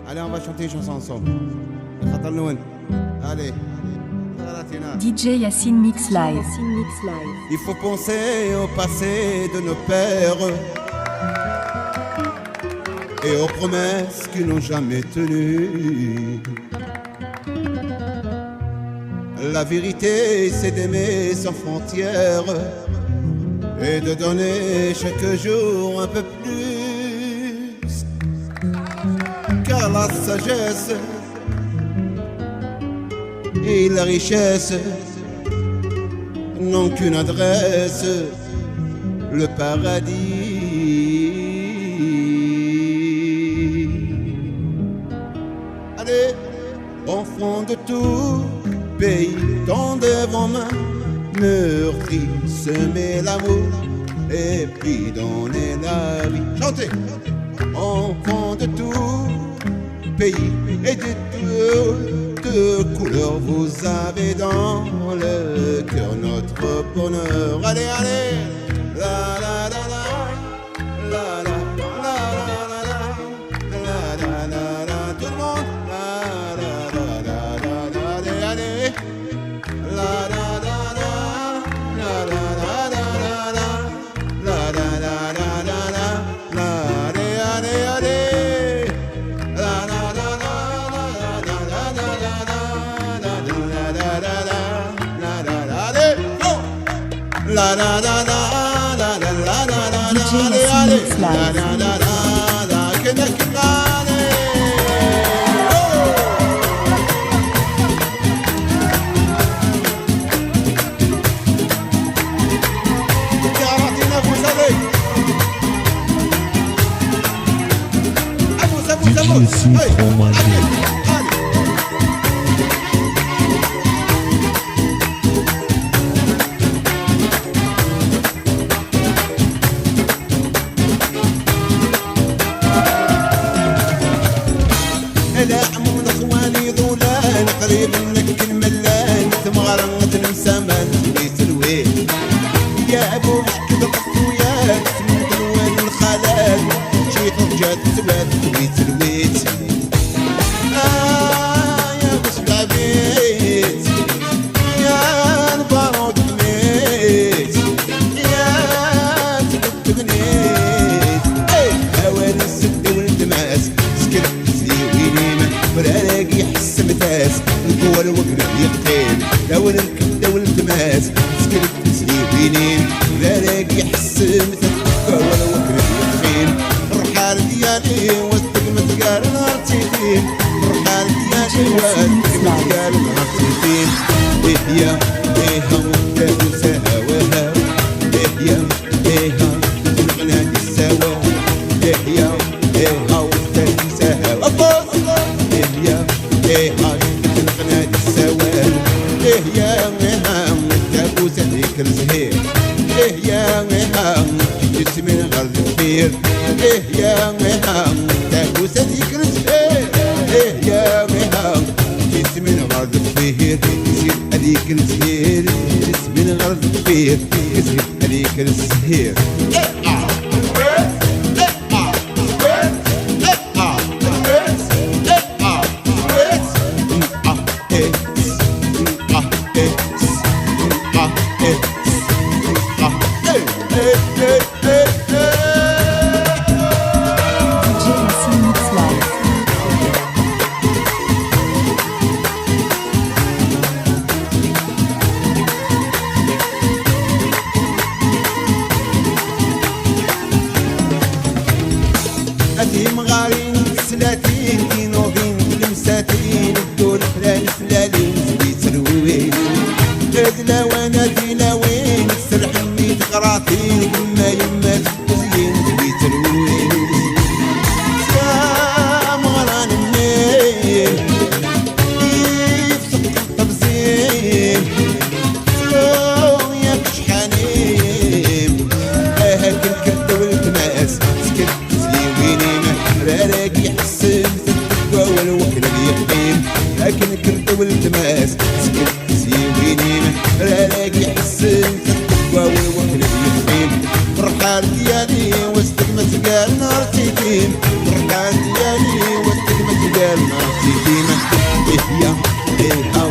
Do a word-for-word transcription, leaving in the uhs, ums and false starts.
Allez, on va chanter une chanson ensemble. Allez. D J Yacine Mix Live. Il faut penser au passé de nos pères et aux promesses qu'ils n'ont jamais tenues. La vérité, c'est d'aimer sans frontières et de donner chaque jour un peu plus. Car la sagesse et la richesse n'ont qu'une adresse, le paradis. Allez, enfants de tout pays, tendez vos mains, meurtris, semez l'amour, et puis donnez la vie. Chantez. Enfants de tout pays et de toutes couleurs, vous avez dans le cœur notre bonheur. Allez, allez. La, la, la, la. La, la, la, la, la, la, la, la, la, la, tout le monde. La, la, la, la, la, la, allez, allez. La, la, la, la, la, la, la, la, la, la, la, la, la, la, la, la, allez, allez, allez. La, la, la, la, la, la, la, la, la, la, la, la, la, la, la, la, la, la, allez, go. La, la, la, la, la, la, la, la, la, D J allez, Yacine allez. Mix Live. La, la, la, la, la, كده كده، allez. Oh. يا راجل، vous savez. Abuse, abuse, abuse. D J Yacine Hey, Fromager. Allez, allez. Ala عمو الخوالي ضولان، قريب منك الملان، تمغرة المسامان، سميت الويل. يا أبو مشكل قطويات، سميت الويل الخلال، شي ترجع تسوات، سميت الويل. آه يا بوسبابيت، يا البارود ميت، يا تبنيت. إيه، هوالي السد ولد ماس، سكت زيويني من ولا راقي حس متاس، القوة الوقت يقيم، لو الكبدة ولد ماس، سكت زيويني من ولا راقي حس متاس، القوة الوقت يقيم. الرحال ديالي وسط المزقار نهار تيتين، الرحال ديالي وسط المزقار نهار تيتين. إيه يا، إيه هم، يا سهواها. إيه يا، إيه هم، الغنى دي السوا. إيه يا، إيه هم، يا سهواها. إيه يا، إيه هم، الغنى دي السوا. إيه يا، إيه هم، يا سهواها. إيه يا، إيه هم، جسمي غير الكبير. إيه يا ميها، تاكوس هذيك الزهير. إيه يا ميها، جسمي غرد فيه، جسم هذيك الزهير، جسمي غرد فيه، جسم هذيك الزهير. إيه، آه. إيه، آه. إيه، آه. إيه، آه. أتي مغارين سلاتين، كينوفين بلمساتين، الدول فلان فلالين، سويت الروين. هاد لوان، هادي لوين، تسرح ميت غراطين، كما يما تبزين، سويت الروين. يا مغران منين، كيف سقط طبزين، سلو يا كشحانين. آه، كل كل دولة ماس، سكت زيوينين، راراك يحسن في الدقة والوكل اليقين. لكن كرت ولد ماس، سكت زيوينين، راراك يحسن في الدقة والوكل اليقين. فرحان ديالي وسط المزقان نار تيتين. Ɣas yali wakken ma tgalla tibina. Ihya, iha,